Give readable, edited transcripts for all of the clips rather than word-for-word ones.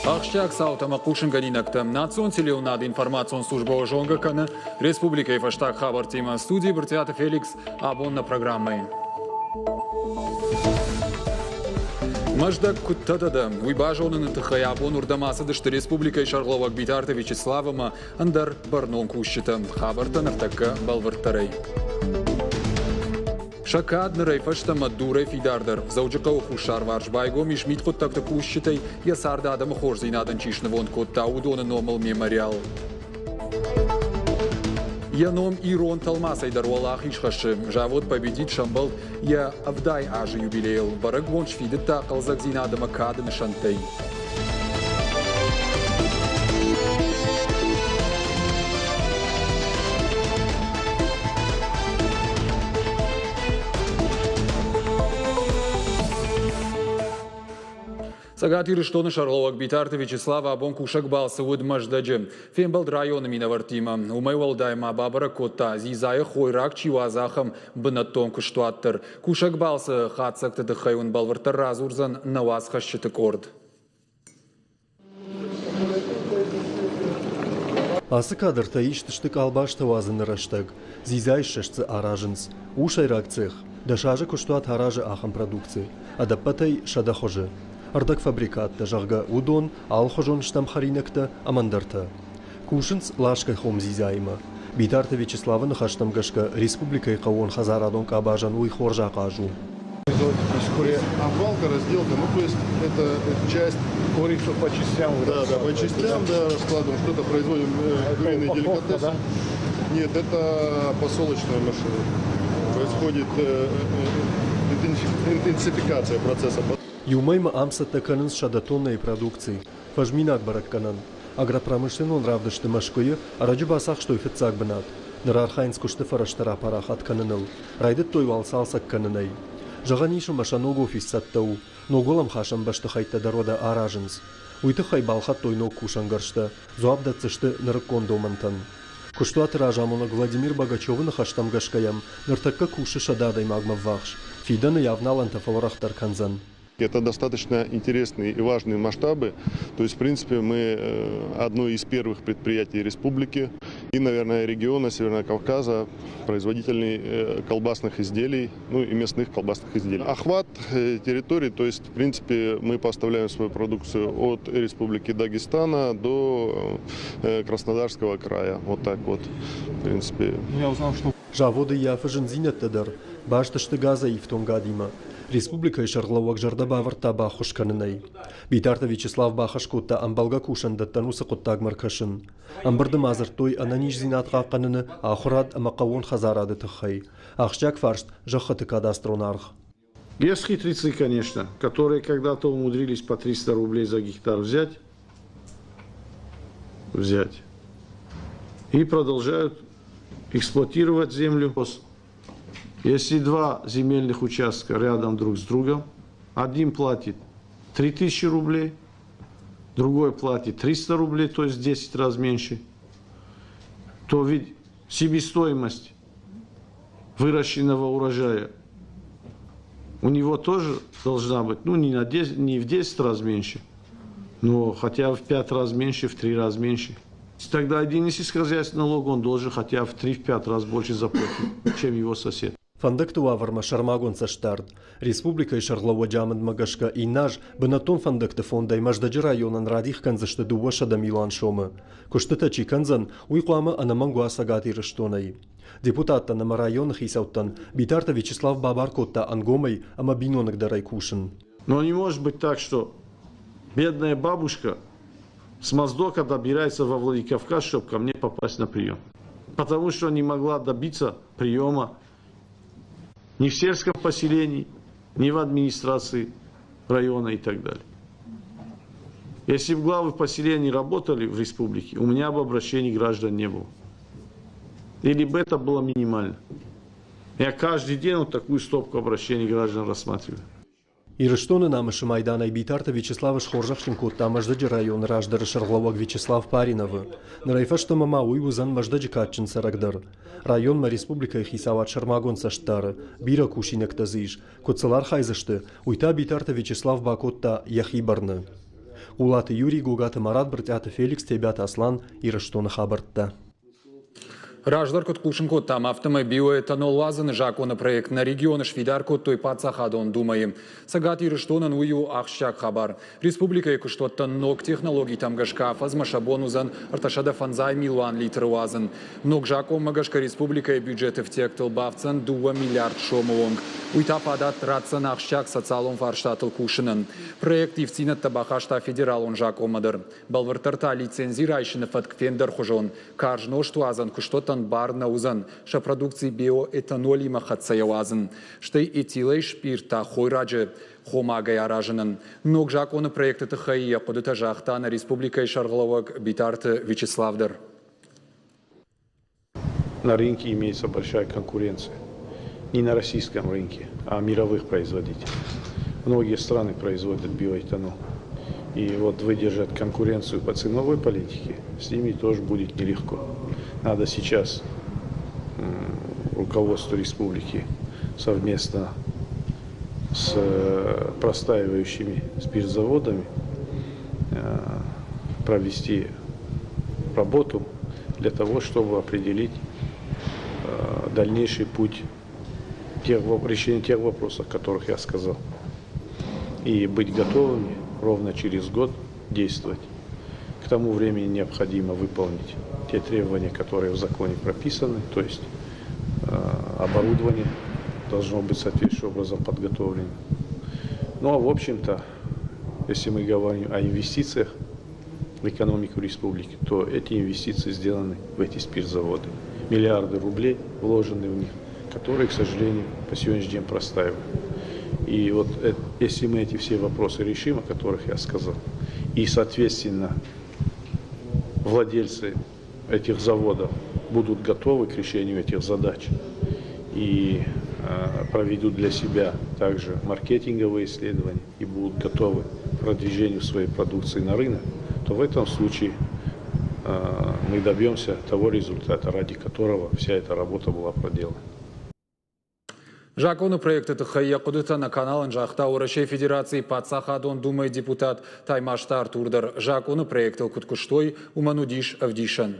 Ахсджиаг цаутӕ ӕмӕ хъусынгӕнинӕгтӕ. Национ телеуынады информацион службӕ зонгӕ кӕны республикӕйы фӕстаг хабӕрттимӕ. Студийы Брытъиаты Феликс абон нӕ программӕйы. Мӕздӕг куыдтӕ дӕ, уый базоныны тыххӕй абон уырдӕм ацыдысты республикӕйы сӕргълӕууӕг Битарты Вячеслав ӕмӕ ӕндӕр бӕрнон кусджытӕ. Хабӕрттӕ ныртӕккӕ бӕлвырддӕрӕй. Сӕ кад нырӕй фӕстӕмӕ дурӕй фидардӕр. Дзӕуджыхъӕуы хуссарварс байгом ис мидхъуыддӕгты кусджытӕй йӕ царды адӕмы хорздзинадӕн чи снывонд кодта, уыдоны номыл мемориал. Йӕ ном ирон тӕлмацӕй дӕр уӕлахиз хӕссы. Завод «Победит» сӕмбӕлд йӕ 70 азы юбилейыл. Бӕрӕгбон сфидыдта хъӕлдзӕгдзинад ӕмӕ кады нысӕнттӕй. Цӕгат Ирыстоны сӕргълӕууӕг Битарты Вячеслав абон кусӕг балцы уыд Мӕздӕджы. Фембӕлд районы минӕвӕрттимӕ. Уымӕй уӕлдай ма бабӕрӕг кодта, дзидзайы хойраг чи уадзы, ахӕм бынӕттон куыстуат дӕр. Кусӕг балцы хатдзӕгты тыххӕй уын бӕлвырддӕр радзурдзӕн нӕ уацхӕсджыты къорд. Ацы кадртӕ ист сты къалбастӕ уадзыны рӕстӕг. Дзидзайы ссӕст дзы аразынц. У сӕйраг цех. 10 азы куыстуат аразы ахӕм продукци. Ӕдӕппӕтӕй 100 хуызы. Ӕрдӕгфабрикаттӕ, зӕгъгӕ, уыдон, алыхуызон стӕм хӕринӕгтӕ ӕмӕ ӕндӕртӕ. Кусынц ласгӕ хом дзидзаимӕ. Битарты Вячеславы ныхӕстӕм гӕсгӕ, республикӕйы хъӕууонхӕдзарадон къабазӕн уый хорз ахъаз у. Обвалка, разделка, ну то есть это часть... Курицу по частям. Да, по частям, да, раскладываем. Что-то производим, куриный деликатес. Да? Нет, это посолочная машина. Происходит интенсификация процесса. Иу мӕймӕ ам цӕттӕ кӕнынц 100 тоннӕйы продукци. Фӕзминаг бӕрӕггӕнӕн. Агропромышленнон равдысты Мӕскуыйы ӕрӕджы бацахстой фыццаг бынат. Ныр архайынц куысты фӕрӕзтӕ рапарахат кӕныныл. Райдыдтой уал цалцӕг кӕнынӕй. Зӕгъӕн ис, ӕмӕ сӕ ног офис цӕттӕ у. Ног уӕлӕмхасӕн бӕстыхӕйттӕ дӕр уӕдӕ аразынц. Уый тыххӕй балхӕдтой ног кусӕнгӕрзтӕ, дзуапп дӕтдзысты нырыккон домӕнтӕн. Куыстуаты разамонӕг Владимир Богачевы ныхӕстӕм гӕсгӕ йӕм ныртӕккӕ кусы 100 адӕймагмӕ ввахс. Фидӕны йӕ авналӕнтӕ фӕуӕрӕхдӕр кӕндзӕн. Это достаточно интересные и важные масштабы. То есть, в принципе, мы одно из первых предприятий республики и, наверное, региона Северного Кавказа, производителей колбасных изделий, ну и мясных колбасных изделий. Охват территории, то есть, в принципе, мы поставляем свою продукцию от Республики Дагестана до Краснодарского края. Вот так вот, в принципе. Я узнал, что Заводы ййафы зындзинӕдтӕ дӕр баст сты газӕй ифтонгадимӕ. Республикӕйы сӕргълӕууӕг зӕрдӕ бавӕрдта баххуыс кӕнынӕй. Битарты Вячеслав бахӕс кодта ӕмбӕлгӕ кусӕндӕттӕн уыцы хъуыддагмӕ ӕркӕсын. Ӕмбырды ма дзырдтой ӕнӕниздзинад хъахъхъӕныны, ахуырад ӕмӕ хъӕууон хӕдзарады тыххӕй. Ахсджиаг фарст – зӕххыты кадастрон аргъ. Есть хитрецы, конечно, которые когда-то умудрились по 300 рублей за гектар взять и продолжают эксплуатировать землю. Если два земельных участка рядом друг с другом, один платит 3000 рублей, другой платит 300 рублей, то есть в 10 раз меньше, то ведь себестоимость выращенного урожая у него тоже должна быть, ну, не, на 10, не в 10 раз меньше, но хотя бы в 5 раз меньше, в 3 раза меньше. Тогда один из сельскохозяйственный налог он должен хотя бы в 3-5 раз больше заплатить, чем его сосед. Фӕндӕгты уавӕрмӕ сӕрмагонд цӕстдард. Республикӕйы сӕргълӕууӕджы амындмӕ гӕсгӕ иннӕ аз бынӕттон фӕндӕгты фондӕй Мӕздӕджы районӕн радих кӕндзысты 200 милуан сомы. Куыстытӕ чи кӕндзӕн, уый хъуамӕ ӕнӕмӕнг уа Цӕгат Ирыстонӕй. Депутаттӕн ӕмӕ районы хицӕуттӕн Битарты Вячеслав бабар кодта ӕнгомӕй ӕмӕ биноныгдӕрӕй кусын. Но не может быть так, что бедная бабушка с Моздока добирается во Владикавказ, чтобы ко мне попасть на прием. Потому что не могла добиться приема ни в сельском поселении, ни в администрации района и так далее. Если бы главы поселений работали в республике, у меня бы обращений граждан не было. Или бы это было минимально. Я каждый день вот такую стопку обращений граждан рассматриваю. Ирыстоны намысы майданӕй Битарты Вячеславы схорзӕхджын кодта Мӕздӕджы районы раздӕры сӕргълӕууӕг Вячеслав Париновы. Нырӕй фӕстӕмӕ ма уый уыдзӕн Мӕздӕджы кадджын цӕрӕг дӕр. Районмӕ республикӕйы хицауад сӕрмагонд цӕст дары, бирӕ кусинӕгтӕ дзы ис. Куыд сыл архайдзысты, уый та Битарты Вячеслав бакодта йӕхи бӕрны. Хъулаты Юрий, Гогаты Марат, Брытъиаты Феликс, Тебиаты Аслан, Ирыстоны хабӕрттӕ. Раздӕр куыд хъусын кодтам, афтӕмӕй биоэтанол уадзыны закъоны проект нӕ регионы сфидар кодтой Паддзахадон Думӕйы. Цӕгат Ирыстонӕн уый у ахсджиаг хабар. Республикӕйы куыстуӕттӕн ног технологитӕм гӕсгӕ афӕдзмӕ сӕ бон уыдзӕн 350 милуан литры уадзын. Ног закъонмӕ гӕсгӕ республикӕйы бюджеты ӕфтиӕгтыл бафтдзӕн 2 миллиард сомы онг. Уый та фадат ратдзӕн ахсджиаг социалон фарстатыл кусынӕн. Проект ивддзинӕдтӕ бахаста федералон закъонмӕ дӕр. Бӕлвырддӕр та лицензи райсыны фӕтк фендӕрхуызон. Карз нозтуадзӕн куыстуӕттӕн бар нӕ уыдзӕн сӕ продукци биоэтанолимӕ хӕццӕйӕ уадзын. Стӕй этилӕй спъирт та хойраджы хомагӕй аразынӕн. Ног закъоны проекты тыххӕй йӕ хъуыдытӕ загъта нӕ республикӕйы сӕргълӕууӕг Битарты Вячеслав дӕр. На рынке имеется большая конкуренция. Не на российском рынке, а мировых производителей. Многие страны производят биоэтанол. И вот выдержать конкуренцию по ценовой политике с ними тоже будет нелегко. Надо сейчас руководству республики совместно с простаивающими спиртзаводами провести работу для того, чтобы определить дальнейший путь решения тех вопросов, о которых я сказал. И быть готовыми ровно через год действовать. К тому времени необходимо выполнить те требования, которые в законе прописаны, то есть оборудование должно быть соответствующим образом подготовлено. Ну а в общем-то, если мы говорим о инвестициях в экономику республики, то эти инвестиции сделаны в эти спиртзаводы. Миллиарды рублей вложены в них, которые, к сожалению, по сегодняшний день простаивают. И вот если мы эти все вопросы решим, о которых я сказал, и, соответственно, владельцы этих заводов будут готовы к решению этих задач и проведут для себя также маркетинговые исследования и будут готовы к продвижению своей продукции на рынок, то в этом случае мы добьемся того результата, ради которого вся эта работа была проделана. Закъоны проекты тыххӕй йӕ хъуыдытӕ нӕ каналӕн загъта Уӕрӕсейы Федерацийы Паддзахадон Думӕйы депутат Таймазты Артур дӕр. Закъоны проектыл куыд куыстой, уымӕн уыдис ӕвдисӕн.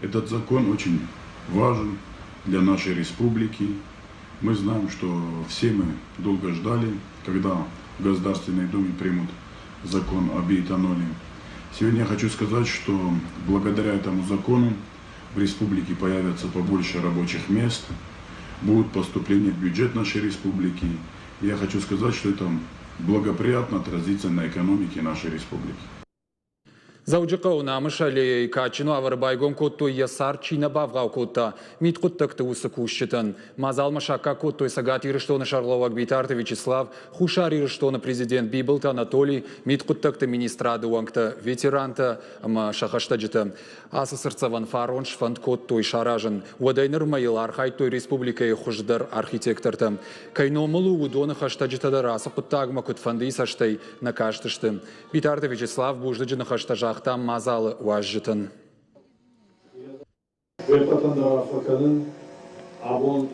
Этот закон очень важен для нашей республики. Мы знаем, что все мы долго ждали, когда в Государственной Думе примут закон о биоэтаноле. Сегодня я хочу сказать, что благодаря этому закону в республике появятся побольше рабочих мест, будут поступления в бюджет нашей республики. Я хочу сказать, что это благоприятно отразится на экономике нашей республики. Дзӕуджыхъӕуы Намысы аллеяйы кадджын уавӕры байгом кодтой, йӕ цард чи нӕ бавгъау кодта, мидхъуыддӕгты уыцы кусджытӕн. Мадзалмӕ саккаг кодтой Цӕгат Ирыстоны сӕргълӕууӕг Битарты Вячеслав, Хуссар Ирыстоны президент Бибылты Анатолий, мидхъуыддӕгты министрады уӕнгтӕ, ветерантӕ ӕмӕ сӕ хӕстӕджытӕ. Ацы цыртдзӕвӕн фарон сфӕнд кодтой саразын. Уӕдӕй нырмӕ йыл архайдтой республикӕйы хуыздӕр архитектортӕ. Кӕй номыл у, уыдоны хӕстӕджытӕ дӕр ацы хъуыддагмӕ куыдфӕндыйы цӕстӕй нӕ кастысты. Битарты Вячеслав бузныджы ныхӕстӕ загъта мадзалы уазджытӕн. Уе ппӕтӕн дӕр арфӕ кӕнын абон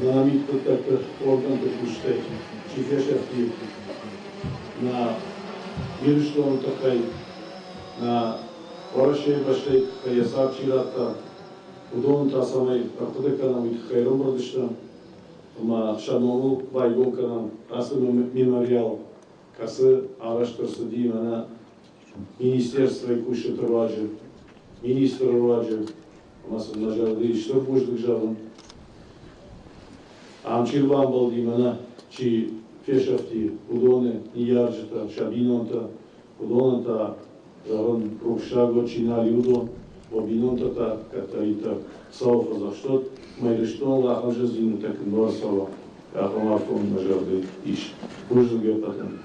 нӕ мидхъуыддӕгты органты кусджытӕй чи фесӕфти нӕ Ирыстоны тыххӕй, нӕ Уӕрӕсейы бӕстӕйы тыххӕй йӕ цард чи радта, уыдоны та цӕмӕй ӕрхъуыды кӕнӕм, уый тыххӕй ӕрӕмбырд стӕм ӕмӕ сӕ номыл байгом кӕнӕм ацы мемориал, кӕцы арӕзт ӕрцыди мӕнӕ министерствойы кусджыты руаджы, министры руаджы, ӕмӕ сын мӕ зӕрды ис стыр бузныг зӕгъын. Ам чи рбамбӕлди, мӕнӕ чи фесӕфти, уыдоны ныййарджытӕ, сӕ бинонтӕ, уыдонӕн та, зӕгъын, рухсаг уӕд чи нал и, уыдон, уӕ бинонтӕ та кӕддӕриддӕр Хуыцауы фӕдзӕхстот, ӕмӕ Ирыстоныл ахӕм зындзинӕдтӕ куы нӕ ӕрцӕуа, ахӕм афон мӕ зӕрды ис. Бузныг уе ппӕтӕн.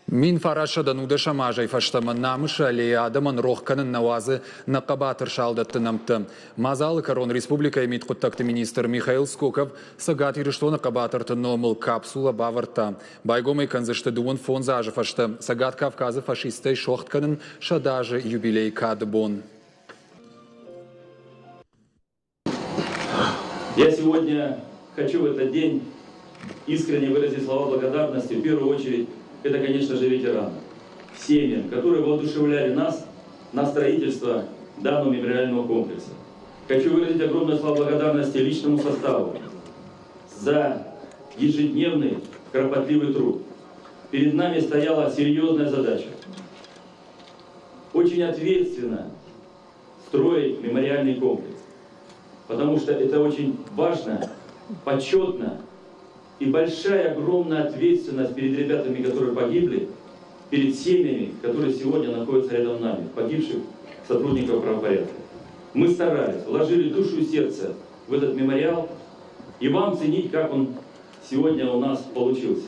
1910 азӕй фӕстӕмӕ Намысы аллейы адӕмӕн рох кӕнын нӕ уадзы нӕ хъӕбатыр салдӕтты нӕмттӕ. Мадзалы кӕрон республикӕйы мидхъуыддӕгты министр Михаил Скоков Цӕгат Ирыстоны хъӕбатырты номыл капсулӕ бавӕрдта. Байгом ӕй кӕндзысты 25 азы фӕстӕ Цӕгат Кавказы фашисттӕй суӕгъд кӕнын 100 азы юбилейы кады бон. Я сегодня хочу в этот день Искренне выразить слова благодарности, в первую очередь, это, конечно же, ветеранам, семьям, которые воодушевляли нас на строительство данного мемориального комплекса. Хочу выразить огромное слово благодарности личному составу за ежедневный кропотливый труд. Перед нами стояла серьезная задача. Очень ответственно строить мемориальный комплекс, потому что это очень важно, почетно и большая, огромная ответственность перед ребятами, которые погибли, перед семьями, которые сегодня находятся рядом с нами, погибших сотрудников правопорядка. Мы старались, вложили душу и сердце в этот мемориал, и вам ценить, как он сегодня у нас получился.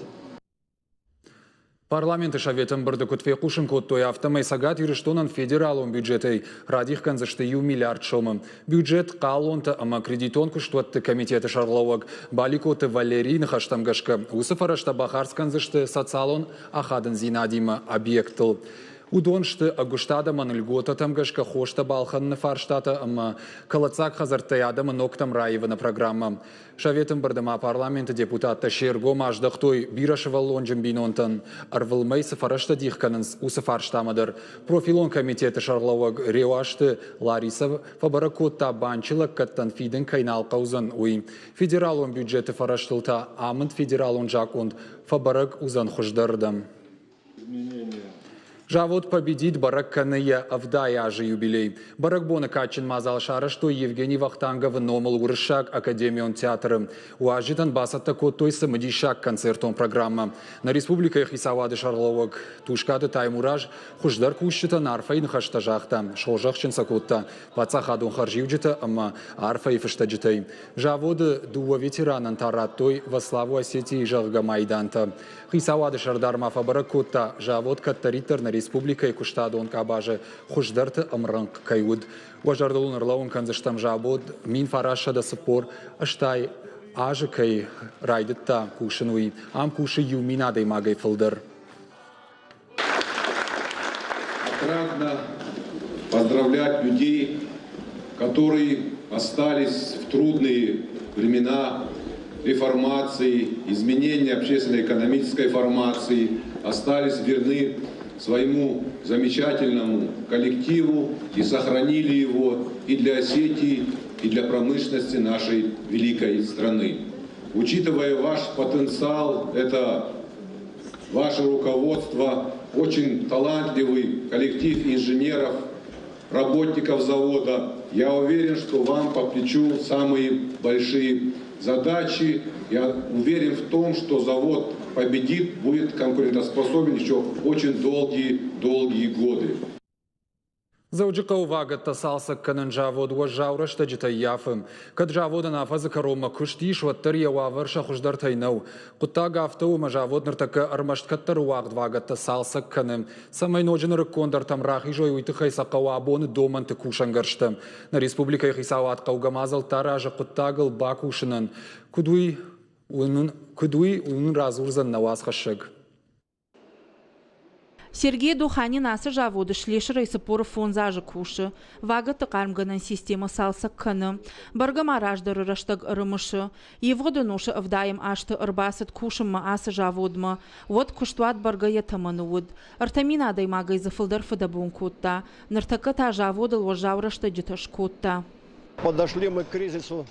Парламенты Советы ӕмбырды куыд фехъусын кодтой, афтӕмӕй Цӕгат Ирыстонӕн федералон бюджетӕй радих кӕндзысты иу миллиард сомы. Бюджет, хъалонтӕ ӕмӕ кредитон куыстуӕтты комитеты сӕргълӕууӕг Баликоты Валерийы ныхӕстӕм гӕсгӕ, уыцы фӕрӕзтӕ бахардз кӕндзысты социалон ахадындзинадимӕ объекттыл. Уыдон сты ӕгуыст адӕмӕн льготӕтӕм гӕсгӕ хостӕ балхӕныны фарстатӕ ӕмӕ кӕлӕддзаг хӕдзӕрттӕй адӕмы ногтӕм раивыны программӕ. Советы ӕмбырды ма парламенты депутаттӕ се ргом аздӕхтой бирӕсывӕллонджын бинонтӕн ӕрвылмӕй цы фӕрӕзтӕ дих кӕнынц, уыцы фарстамӕ дӕр. Профилон комитеты сӕргълӕууӕг Реуазты Ларисӕ фӕбӕрӕг кодта, банчы лӕггӕдтӕн фидын кӕй нал хъӕудзӕн, уый. Федералон бюджеты фӕрӕзтыл та амынд федералон закъонд фӕбӕрӕг уыдзӕн хуыздӕрырдӕм. Завод «Победит» бӕрӕг кӕны йӕ 70 азы юбилей. Бӕрӕгбоны кадджын мадзал сарӕзтой Евгений Вахтанговы номыл Уырыссаг академион театры. Уазджытӕн бацӕттӕ кодтой цымыдисаг концертон программӕ. Нӕ республикӕйы хицауады сӕргълӕууӕг Тускъаты Таймураз хуыздӕр кусджытӕн арфӕйы ныхӕстӕ загъта, схорзӕхджын сӕ кодта паддзахадон хӕрзиуджытӕ ӕмӕ арфӕйы фыстӕджытӕй. Заводы дыууӕ ветеранӕн та радтой «Во славу Осетии» зӕгъгӕ майдантӕ. Хицауады сӕрдар ма фӕбӕрӕг кодта, завод кӕддӕриддӕр нӕ республикӕйы куыстадон къабазы хуыздӕрты ӕмрӕнхъ кӕй уыд. Уӕ зӕрдыл уын ӕрлӕууын кӕндзыстӕм завод 1980 азы кӕй райдыдта кусын, уый. Ам кусы 1000 адӕймагӕй фылдӕр. Отрадно поздравлять людей, которые остались в трудные времена реформации, изменения общественно-экономической формации, остались верны своему замечательному коллективу и сохранили его и для Осетии, и для промышленности нашей великой страны. Учитывая ваш потенциал, это ваше руководство, очень талантливый коллектив инженеров, работников завода. Я уверен, что вам по плечу самые большие задачи. Я уверен в том, что завод победит, будет конкурентоспособен еще очень долгие-долгие годы. Дзӕуджыхъӕуы вагӕттӕ цалцӕг кӕнӕн завод уӕззау рӕстӕджытӕ ййафы. Кӕд заводӕн афӕдзы кӕронмӕ куыст ис, уӕддӕр йӕ уавӕр сӕ хуыздӕртӕй нӕу. Хъуыддаг афтӕ у, ӕмӕ завод ныртӕккӕ ӕрмӕст кӕддӕры уагъд вагӕттӕ цалцӕг кӕны. Цӕмӕй ноджы нырыккондӕртӕм рахизой, уый тыххӕй сӕ хъӕуы абоны домӕнты кусӕнгӕрзтӕ. Нӕ республикӕйы хицауад хъӕугӕ мадзӕлттӕ аразы хъуыддагыл бакусынӕн. Куыд уый, куыд уый, уый радзурдзӕн нӕ уацхӕссӕг. Сергей Духанин ацы заводы слесырӕй 45 азы кусы. Вагӕтты хъармгӕнӕн системӕ цалцӕг кӕны. Бӕргӕ ма раздӕры рӕстӕг ӕрымысы. Ивгъуыд ӕнусы 70-ӕм азты ӕрбацыд кусынмӕ ацы заводмӕ. Уӕд куыстуат бӕргӕ йӕ тӕмӕны уыд. 3000 адӕймагӕй дзы фылдӕр фыдӕбон кодта. Ныртӕккӕ та заводыл уӕззау рӕстӕджытӕ скодта. Подошли мы к кризису.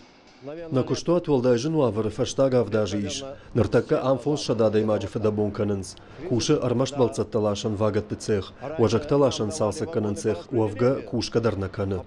Нӕ куыстуат уӕлдай зын уавӕры фӕстаг 7 азы ис. Ныртӕккӕ ам 500 адӕймаджы фыдӕбон кӕнынц. Кусы ӕрмӕст бӕлццӕттӕ ласӕн вагӕтты цех, уӕзӕгтӕ ласӕн цалцӕггӕнӕн цех уӕвгӕ кусгӕ дӕр нӕ кӕны.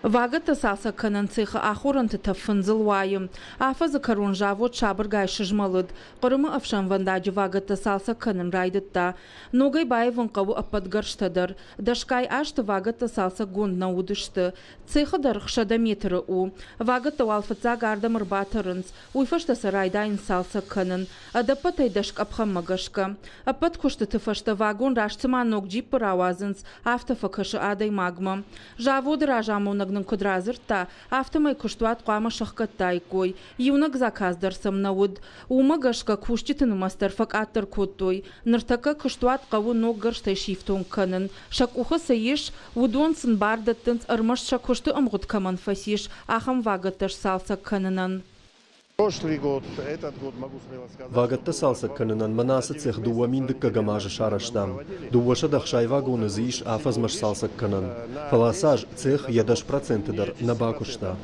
Вагӕттӕ цалцӕггӕнӕн цехы ахорӕнты тӕф фындзыл уайы. Афӕдзы кӕрон завод сабыргай сызмӕлыд. Хъырымы ӕфсӕнвӕндаджы вагӕттӕ цалцӕг кӕнын райдыдта. Ногӕй баивын хъӕуы ӕппӕт гӕрзтӕ дӕр. Дӕсгай азты вагӕттӕ цалцӕггонд нӕ уыдысты. Цехы дӕргъ 100 метры у. Вагӕттӕ уал фыццаг ардӕм ӕрбатӕрынц. Уый фӕстӕ сӕ райдайынц цалцӕг кӕнын. Ӕдӕппӕтӕй 10 къӕпхӕнмӕ гӕсгӕ. Ӕппӕт куыстыты фӕстӕ вагон раст цыма ног джиппы рауадзынц, афтӕ фӕкӕсы адӕймагмӕ. Заводы разамонӕг нын куыд радзырдта, афтӕмӕй куыстуат хъуамӕ сӕхгӕдтаиккой. Иунӕг заказ дӕр сӕм нӕ уыд. Уымӕ гӕсгӕ кусджыты нымӕц дӕр фӕкъаддӕр кодтой. Ныртӕккӕ куыстуат хъӕуы ног гӕрзтӕй сифтонг кӕнын. Сӕ къухы цы ис, уыдон сын бар дӕттынц ӕрмӕст сӕ куысты ӕмгъуыд кӕмӕн фӕцис, ахӕм вагӕттӕ сцалцӕг кӕнынӕн. Прошлый год, этот год, могу смело сказать. Вагӕттӕ цалцӕг кӕнынӕн мӕнӕ ацы цех 2010 азы сарӕзтам. 260 вагоны дзы ис афӕдзмӕ сцалцӕг кӕнӕн. Фӕлӕ ацы аз цех йӕ 10% дӕр нӕ бакуыста.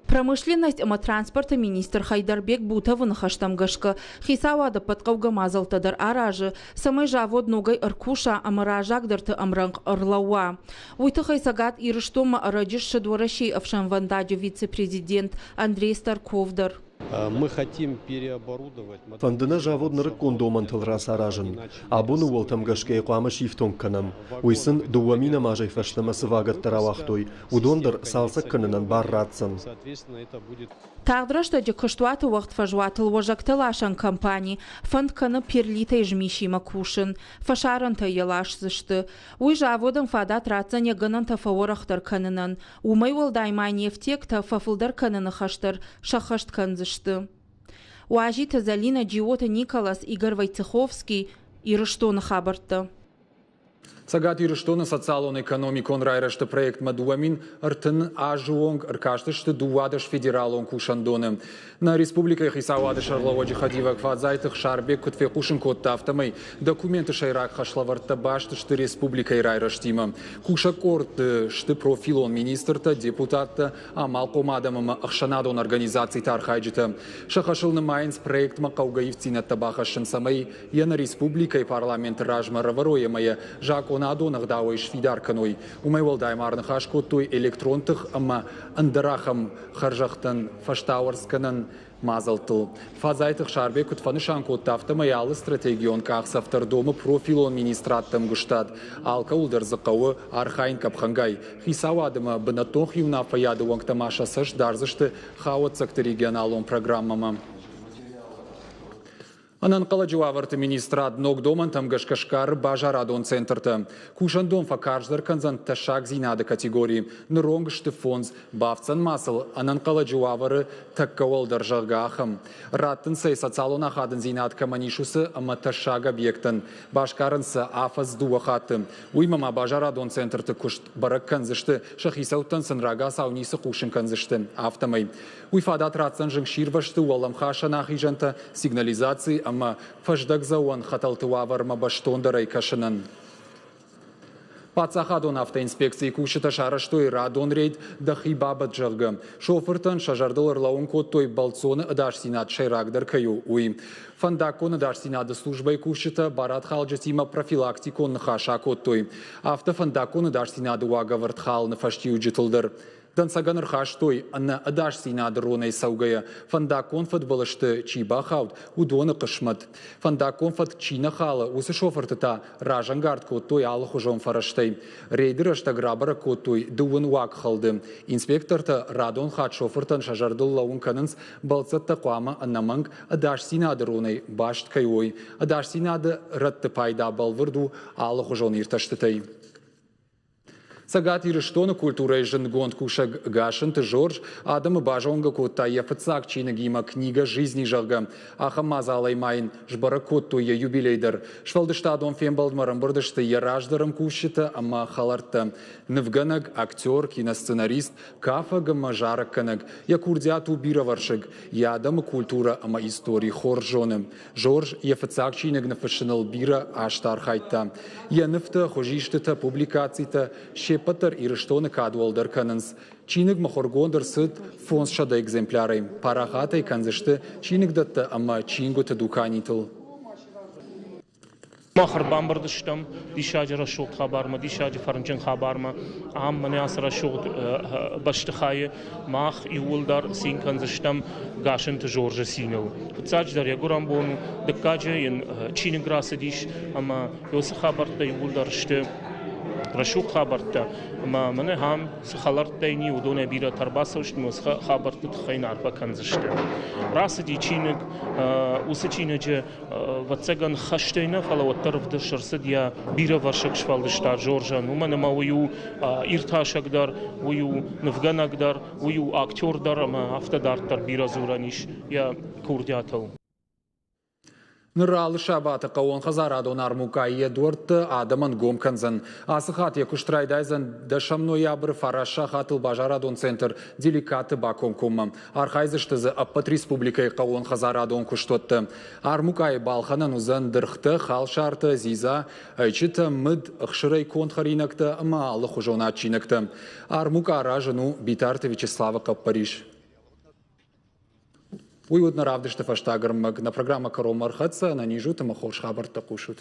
Промышленность ӕмӕ транспорты министр Хайдарбек Бутовы ныхӕстӕм гӕсгӕ, хицауад ӕппӕт хъӕугӕ мадзӕлттӕ дӕр аразы, цӕмӕй завод ногӕй ӕркуса ӕмӕ раззагдӕрты ӕмрӕнхъ ӕрлӕууа. Уый тыххӕй Цӕгат Ирыстонмӕ ӕрӕджы ссыд Уӕрӕсейы ӕфсӕнвӕндаджы вице-президент Андрей Старков дӕр. Мы хотим переоборудовать. Фӕнды нӕ завод нырыккон домӕнтыл рацаразын. Абоны уӕлтӕм гӕсгӕ йӕ хъуамӕ сифтонг кӕнӕм. Уый сын 2 000 азӕй фӕстӕмӕ цы вагӕттӕ рауагътой, уыдон дӕр цалцӕг кӕнынӕн бар ратдзӕн. Тагъд рӕстӕджы куыстуаты уӕгъд фӕзуатыл уӕзӕгтӕ ласӕн компани фӕнд кӕны перлитӕй змисимӕ кусын, фӕсарӕнтӕй йӕ ласдзысты. Уый заводӕн фадат ратдзӕн йӕ гӕнӕнтӕ фӕуӕрӕхдӕр кӕнынӕн. Уымӕй уӕлдай ма нефтектӕ фӕфылдӕр кӕныны хӕс дӕр сӕххӕст кӕндзысты. Уазиты Зӕлинӕ, Джиоты Николас, Игорь Войцеховский, Ирыстоны хабӕрттӕ. Цӕгат Ирыстоны социалон-экономикон райрӕзты проектмӕ 2030 азы онг ӕркастысты 12 федералон кусӕндоны. Нӕ республикӕйы хицауады сӕргълӕууӕджы хӕдивӕг Фадзайты Хсарбег куыд фехъусын кодта, афтӕмӕй документы сӕйраг хӕслӕвӕрдтӕ баст сты республикӕйы райрӕзтимӕ. Кусӕг къордты сты профилон министртӕ, депутаттӕ, амалхъом адӕм ӕмӕ ӕхсӕнадон организациты архайджытӕ. Сӕ хӕсыл нымайынц проектмӕ хъӕугӕ ивддзинӕдтӕ бахӕссын, цӕмӕй йӕ нӕ республикӕйы парламенты размӕ ӕрӕвӕрой ӕмӕ йӕ закъонадон ӕгъдауӕй сфидар кӕной. Уымӕй уӕлдай ма ӕрныхас кодтой электрон тых ӕмӕ ӕндӕр ахӕм хӕрзӕхтӕн фӕстауӕрцгӕнӕн мадзӕлттыл. Фадзайты Ӕхсарбег куыд фӕнысан кодта, афтӕмӕй алы стратегион къахдзӕф дӕр домы профилон министрадты ӕмгуыстад. Алкӕуыл дӕр дзы хъӕуы архайын къӕпхӕнгай. Хицауад ӕмӕ бынӕттон хиуынаффӕйады уӕнгтӕ ма сӕ цӕст дардзысты хауӕццӕгты регионалон программӕмӕ. Ӕнӕнхъӕлӕджы уавӕрты министрад ног домӕнтӕм гӕсгӕ сгары базарадон центртӕ. Кусӕндон фӕкарздӕр кӕндзӕн тӕссагдзинады категори. Ныронг сты фондз, бафтдзӕн ма сыл ӕнӕнхъӕлӕджы уавӕры тӕккӕ уӕлдӕр, зӕгъгӕ, ахӕм. Раттынц ӕй социалон ахадындзинад кӕмӕн ис, уыцы ӕмӕ тӕссаг объектӕн. Басгарынц сӕ афӕдз дыууӕ хатты. Уыимӕ ма базарадон центрты куыст бӕрӕг кӕндзысты, сӕ хицӕуттӕн сын рагацау ницы хъусын кӕндзысты, афтӕмӕй. Уый фадат ратдзӕн зынгсирвӕзты уӕлӕмхасӕн ахизӕнтӕ, сигнализаци ӕмӕ фӕздӕгдзӕуӕн хӕтӕлты уавӕрмӕ бӕстондӕрӕй кӕсынӕн. Паддзахадон автоинспекцийы кусджытӕ сарӕзтой радон рейд «Дӕхи бабӕтт», зӕгъгӕ. Шофыртӕн сӕ зӕрдыл ӕрлӕууын кодтой, бӕлццоны ӕдасдзинад сӕйрагдӕр кӕй у, уый. Фӕндаггон ӕдасдзинады службӕйы кусджытӕ барадхалджытимӕ профилактикон ныхас акодтой. Афтӕ фӕндаггон ӕдасдзинады уагӕвӕрд халыны фӕстиуджытыл дӕр. Дӕнцӕгӕн ӕрхастой, ӕнӕ ӕдасдзинады ронӕй цӕугӕйӕ, фӕндаггон фыдбылызты чи бахауд, уыдоны хъысмӕт. Фӕндаггон фӕтк чи нӕ халы, уыцы шофырты та разӕнгард кодтой алыхуызон фӕрӕзтӕй. Рейды рӕстӕг рабӕрӕг кодтой дыууын уагхӕлды. Инспектортӕ радон хатт шофыртӕн сӕ зӕрдыл лӕууын кӕнынц, бӕлццӕттӕ хъуамӕ ӕнӕмӕнг ӕдасдзинады ронӕй баст кӕй уой. Ӕдасдзинады рӕтты пайда бӕлвырд у алыхуызон иртӕстытӕй. Цӕгат Ирыстоны культурӕйы зындгонд кусӕг Гасынты Жорж адӕмы базонгӕ кодта йӕ фыццаг чиныгимӕ «Книга жизни», зӕгъгӕ. Ахӕм мадзалӕй ма йын сбӕрӕг кодтой йӕ юбилей дӕр. Сфӕлдыстадон фембӕлдмӕ ӕрӕмбырд сты йӕ раздӕры ӕмкусджытӕ ӕмӕ хӕлӕрттӕ. Нывгӕнӕг, актер, киносценарист, кафӕг ӕмӕ зарӕггӕнӕг. Йӕ курдиат у бирӕвӕрсыг. Йӕ адӕмы культурӕ ӕмӕ истори хорз зоны. Жорж йӕ фыццаг чиныг ныффыссыныл бирӕ азты архайдта. Йӕ нывтӕ, хуызистытӕ, публикацитӕ се ппӕт дӕр Ирыстоны кад уӕлдӕр кӕнынц. Чиныг мыхуыргонд ӕрцыд 500 экземплярӕй. Парахат ӕй кӕндзысты чиныгдӕттӕ ӕмӕ чингуыты дуканитыл. Мах ӕрбамбырд стӕм диссаджы рӕсугъд хабармӕ, диссаджы фӕрнджын хабармӕ. Ам мӕнӕ ацы рӕсугъд бӕстыхайы мах иууылдӕр цин кӕндзыстӕм Гасынты Жоржы циныл. Фыццаджыдӕр йӕ гуырӕн бон у, дыккаджы йын чиныг рацыдис ӕмӕ уыцы хабӕрттӕ иууылдӕр сты рӕсугъд хабӕрттӕ. Ӕмӕ мӕнӕ ам цы хӕлӕрттӕй ни, уыдонӕй бирӕтӕ ӕрбацӕудзысты ӕмӕ уыцы хабӕртты тыххӕй арфӕ кӕндзысты. Рацыди чиныг, уыцы чиныджы ӕвӕццӕгӕн, хӕстӕй нӕ, фӕлӕ уӕддӕр ӕвдыст ӕрцыд йӕ бирӕвӕрсыг сфӕлдыстад Жоржӕн. Уымӕн ӕмӕ уый у иртасӕг дӕр, уый у нывгӕнӕг дӕр, уый у актер дӕр ӕмӕ афтӕ дарддӕр бирӕ дзурӕн ис йӕ курдиатыл. Ныр алы сабаты хъӕууонхӕдзарадон армукъайы йӕ дуӕртты адӕмӕн гом кӕндзӕн. Ацы хатт йӕ куыст райдайдзӕн дӕсӕм ноябры фараст сахатыл базарадон центр «Деликаты» бакомкоммӕ. Архайдзысты дзы ӕппӕт республикӕйы хъӕууонхӕдзарадон куыстуӕттӕ. Армукъайы балхӕнӕн уыдзӕн дыргътӕ, халсартӕ, дзидза, ӕйчытӕ, мыд, ӕхсырӕй конд хӕринӕгтӕ ӕмӕ алыхуызон адджинӕгтӕ. Армукъа аразын у Битарты Вячеславы хъӕппӕрис. Уый уыд нӕ равдысты фӕстаг ӕрмӕг. Нӕ программӕ кӕронмӕ ӕрхӕццӕ. Ӕнӕниз ут ӕмӕ хорз хабӕрттӕ хъусут.